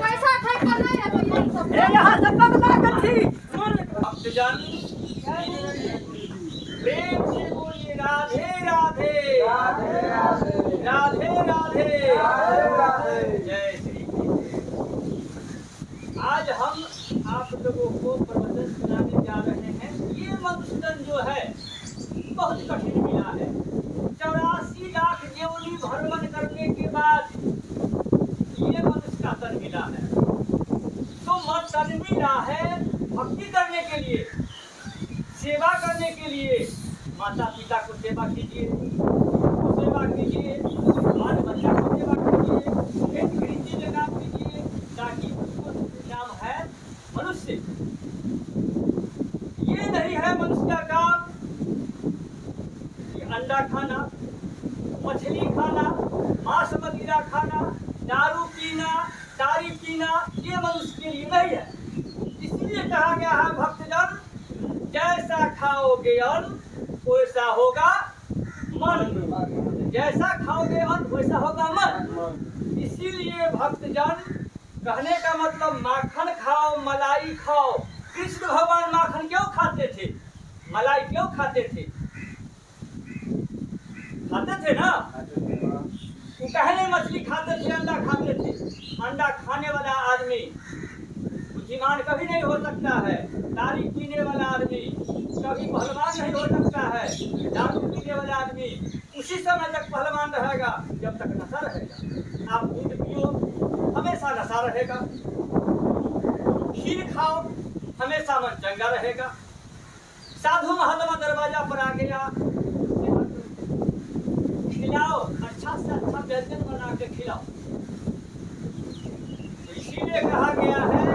पैसा ठेका नहीं है तो यही सब। ए यहाँ से पगला कथी। भक्तजन प्रेम से बोलिए राधे राधे राधे राधे राधे राधे राधे राधे। जय श्री कृष्ण। आज हम आप लोगों को प्रवचन सुनाने जा रहे हैं। ये मधुसूदन जो है बहुत कठिन मिला है। 84 लाख जीवनी भ्रमण करने के बाद ये मनुष्य का तन मिला है। तो मन तन मिला है भक्ति करने के लिए, सेवा करने के लिए। माता पिता को सेवा कीजिए, को सेवा कीजिए, बाल बच्चा को सेवा कीजिए, खेत गृहस्थी में काम कीजिए, ताकि उसको नाम है मनुष्य। ये नहीं है मनुष्य का काम कि अंडा खाना, मछली खाना, मांस मदिरा खाना, दारू पीना, तारी पीना, ये मनुष्य के लिए नहीं है। इसलिए कहा गया है भक्तजन, जैसा खाओगे अन्न वैसा होगा मन, जैसा खाओगे अन्न वैसा होगा मन। इसीलिए भक्तजन, कहने का मतलब माखन खाओ, मलाई खाओ। कृष्ण भगवान माखन क्यों खाते थे, मलाई क्यों खाते थे? खाते थे ना, वो कहने मछली खाते थे, अंडा खाते थे। अंडा खाने वाला आदमी बुद्धिमान कभी नहीं हो सकता है। तारी पीने वाला आदमी कभी पहलवान नहीं हो सकता है। दारू पीने वाला आदमी उसी समय तक पहलवान रहेगा जब तक नशा रहेगा। आप दूध पियो, हमेशा नशा रहेगा। खीर खाओ, हमेशा मन चंगा रहेगा। साधु महात्मा दरवाजा पर आ गया, खिलाओ, अच्छा से अच्छा व्यंजन बना के खिलाओ। इसीलिए कहा गया है,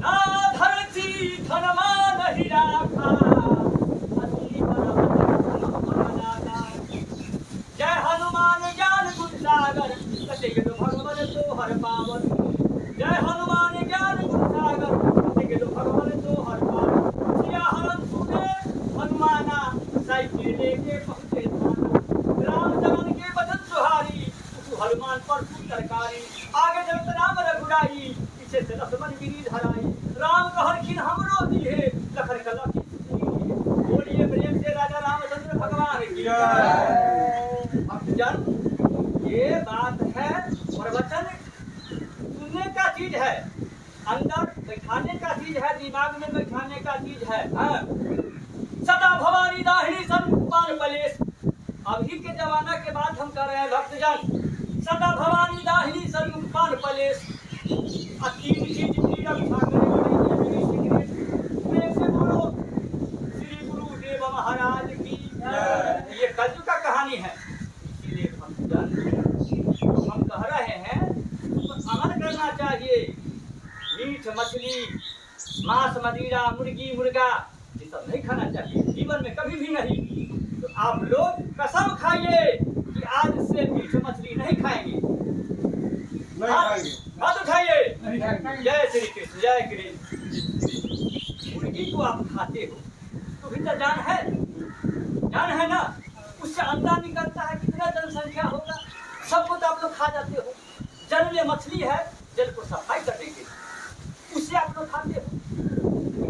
ना धरती धनमा नहीं राखा, जय हनुमान ज्ञान गुण सागर, कतेक भगवान तो हर पावन। जय हनुमान ज्ञान गुण सागर, कतेक भगवान तो हर पावन। सिया हरण सुने हनुमाना, साइकिल लेके पहुंचे थाना। राम चरण के बचन सुहारी, हनुमान पर तरकारी। आगे जगत राम रघुराई, पीछे से लक्ष्मण गिरी धराई। राम कहलखिन हमरो दिहे, लखन कला की बोलिए प्रेम से राजा रामचंद्र भगवान की जय। भक्तजन, ये बात है, प्रवचन सुनने का चीज है, अंदर बैठाने का चीज है, दिमाग में बैठाने का चीज है। सदा भवानी दाहिनी सन्मान पलेश। अभी के जमाना के बाद हम कर रहे हैं भक्तजन, सदा भवानी दाहिनी सन्मान पलेश। तीन चीज की रक्षा करे, प्रेम से बोलो श्री गुरुदेव महाराज की। ये कलयुग का कहानी है। इसीलिए भक्तजन हम कह रहे हैं तो अमल करना चाहिए। मीट मछली, मांस मदिरा, मुर्गी मुर्गा, ये सब नहीं खाना चाहिए जीवन में, कभी भी नहीं। तो आप लोग कसम खाइए कि आज से मीट मछली नहीं खाएंगे। हाथ उठाइए, जय श्री कृष्ण, जय कृष्ण। मुर्गी को आप खाते हो तो भी तो जान है, जान है ना, उससे अंडा निकलता है, कितना जनसंख्या होगा, सबको तो आप लोग खा जाते हो। जल में मछली है, जल को सफाई करने के लिए उससे आप लोग खाते हो।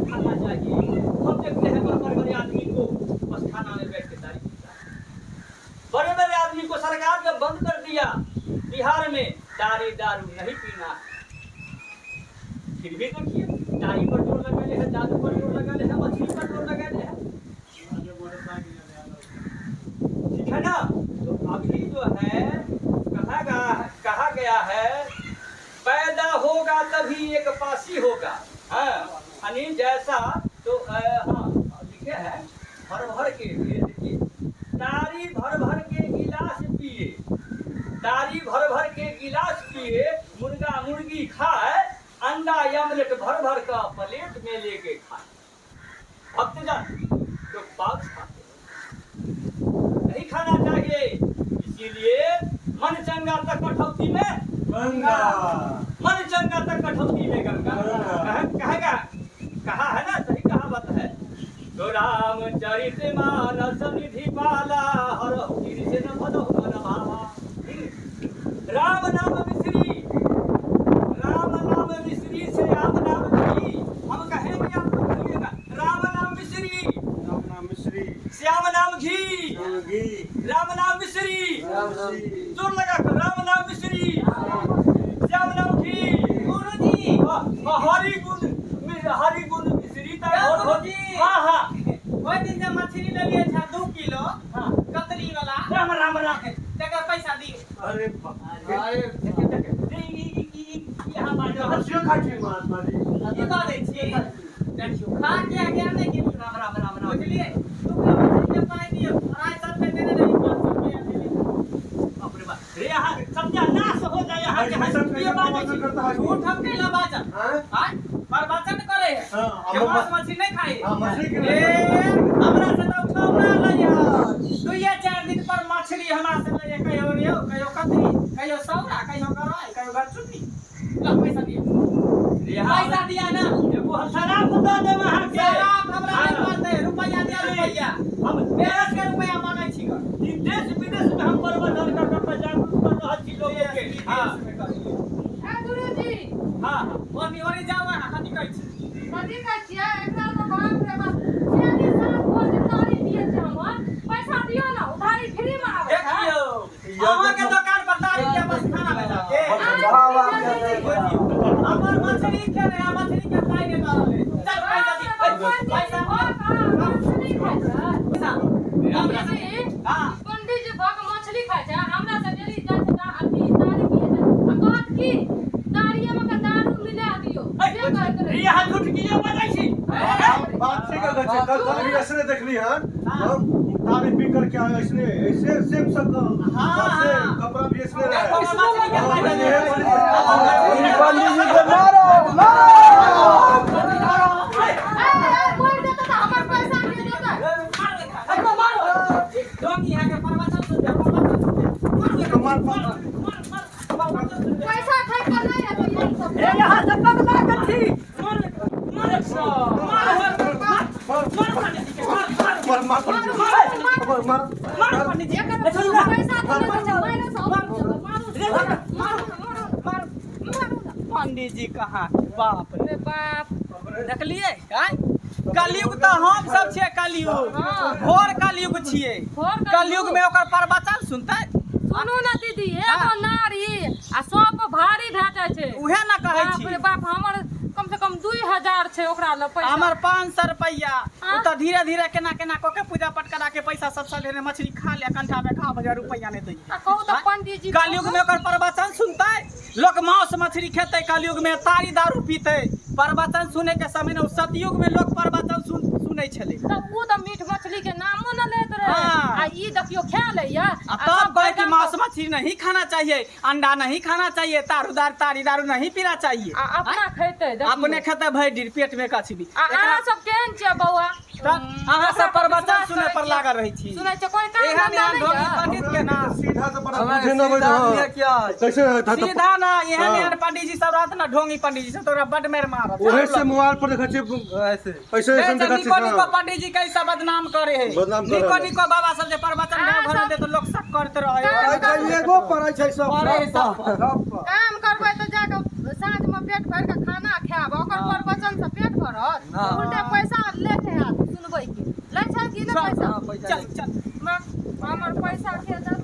खाना चाहिए। हम देखते हैं बड़े बड़े आदमी को बस खाना में बैठ के तारी पीता है। बड़े बड़े आदमी को सरकार ने बंद कर दिया बिहार में, तारी दारू नहीं पीना। फिर भी देखिए तारी पर जोर लगा ले है, दारू पर जोर लगा ले है, मछली पर जोर लगा ले है, ठीक है ना। तो अभी जो है कहा गया है, पैदा होगा तभी एक पासी होगा। हाँ, यानी जैसा तो हाँ लिखे हैं, भर भर के देखिए, तारी भर भर के गिलास पिए, तारी भर भर के गिलास पिए, मुर्गा मुर्गी खाए, अंडा आमलेट भर भर का प्लेट में लेके खाए। भक्तजन लोग पाउच खाते नहीं, खाना चाहिए। इसीलिए मन चंगा तक कठौती में गंगा, मन चंगा तक कठौती में गंगा। कहेगा, कहा है ना, सही कहावत है। तो रामचरित मानस निधि पाला, हर कृष्ण भजहु। राम नाम मिश्री, जोर लगा कर राम नाम मिश्री, श्याम नाम की गुरुजी हरि गुण, हरि गुण मिश्री। गुरुजी हाँ हाँ, ओहि दिन जे मछली लेलियै छा 2 किलो कतरी वाला, राम राम राम, तकर पैसा दियौ। अरे बाप अरे यहाँ बाजो हसियो खाइ छी महात्मा जी, की दऽ दै छी? देखियौ खा के आगे नहि गेलियै। राम राम राम राम, बुझलियै? 2 किलो मछली के पाइ दियौ, 250 रुपया देने रही, 500 रुपया देली। बाप रे बाप रे, यहाँ सत्यानाश हो जाए यहाँ के। ये बात झूठ हम कैला बाजब? आय प्रवचन करे है के मांस मछली नहीं खाई। हां मछली के ए हमरा से त उठौना लई है, 2-4 दिन पर मछली हमरा से लई है, कहियो रेहू, कहियो कतरी, कहियो सौरा, कहियो गरई, कहियो गरचुन्नी। ला पैसा दिया, पैसा दिया ना, एगो हम शराब दऽ देब अहाँके। शराब हमरा नहीं पड़तै, रुपैया दिया, रुपैया। हम बेरस के रुपैया मांगै छी ग। देश विदेश में हम प्रवचन कर कर जागरूक कर रहल छी लोग के। हां ए गुरुजी, हां ओनी ओनी जाउ अहाँ, कथी कहै छी? कथी कहै छियै? एकरा तऽ बाप रे बाप, डेली साँझ भोर तारी पियै छै हमर। पैसा दियौ ने, उधारी फ्री मे आबै छै। देखियौ अहाँ के दुकान पर तारी के बस खाना भेटा के। वाह वाह, हमर मछली खेने आ मछली के पाइ नहि दऽ रहलै। चल पैसा दि, पैसा मछली खाइ छै। हां पंडित जी भऽ कऽ मछली खाइ छै, हमरा से डेली जाइ छै अथी तारी पियै छै। आ कहत की तारिये मे के दारू मिला दियौ, से कहैत रहै। यहाँ झूठ किया बजै छी? बात ठीक है, कल कल भी ऐसने देखली हन, हम तारी पी करके आए ऐसने ऐसे सेम सब, हां कपड़ा भी ऐसने रहे। मछली के पाइ दऽ देबै। पंडित जी के मारो मारो, ए ए मरि जेतै तऽ हमर पैसा के देतै? मारो मारो डोंगी यहाँ के प्रवचन सुनते, प्रवचन सुनते। मार मार मार मार, पैसा खाइ के नहि हेतै ई सब। ए यहाँ से पगला कथी? मार मार मार मार मार मार मार पंडित जी, एकर पैसा तऽ नहि दै छै, मारि से मारू मारू मारू मारू। पंडित जी कहाँ? बाप रे रे बाप, देखलियै? आय कलयुग तऽ हम सब छियै, कलयुग घोर कलयुग छियै। कलयुग में ओकर प्रवचन सुनतै? सुनू ने दीदी, एगो नारी आ सब भारी भेटै छै, उहे ना कहै बाप छी। रे बाप, हमर कम से कम 2000 छै ओकरा लग पैसा। हमर 500 रुपैया, ओ तऽ धीरे धीरे केना केना कऽ के पूजा पाठ करा के पैसा सब लेने मछली खा ले, कंठा में खा बजा रुपैया नहि दै। आ कहू तऽ पंडित जी कलयुग में ओकर प्रवचन सुनतै? लोक मांस मछली खेतै कलयुग में, तारी दारू पीतै। प्रवचन सुने के समय ने सतयुग में लोक प्रवचन सुनै छलै, तऽ ओ तऽ मीट मछली के नामो न लैत रहे। आ ई देखियौ खा लैया, आ तब कहै कि मांस मछली नहीं खाना चाहिए, अंडा नहीं खाना चाहिए, तारू दारू तारी दारू नहीं पीना चाहिए। आ अपना खेतै, अपने खेतै भरि दिन पेट में कछबी। आ अहाँ सब केहन छियै बौआ? अहाँ सब प्रवचन सुनै पर लागल रहै छी। सुनै छियै कोई काम एहन धंधा एहन नहि ढोंगी यऽ? पंडित के ना सीधा से बड़ा बुझे न बैठ, कैसे था तो सीधा ना, एहन एहन पंडित जी सब रहत ना, ढोंगी पंडित जी सब तोरा बड मेर मारत। ओहे से मोबाइल पर देखै छी ऐसे ऐसे ऐसे देखै छी। निको निको पंडित जी के सब बदनाम करे है, बदनाम करे निको है। निको बाबा सब जे प्रवचन गाँव घर में दे तो लोक सब करते रहे। एगो पढ़ै छै सब पढ़ै है सब। काम करबै तऽ जाके साँझ में पेट भरि के खाना खायब, ओकर प्रवचन से पेट भरत? उल्टे पैसा लेके आयत सुनबै के लै छै कि नहि पैसा? चल चल हमर पैसा के देतै?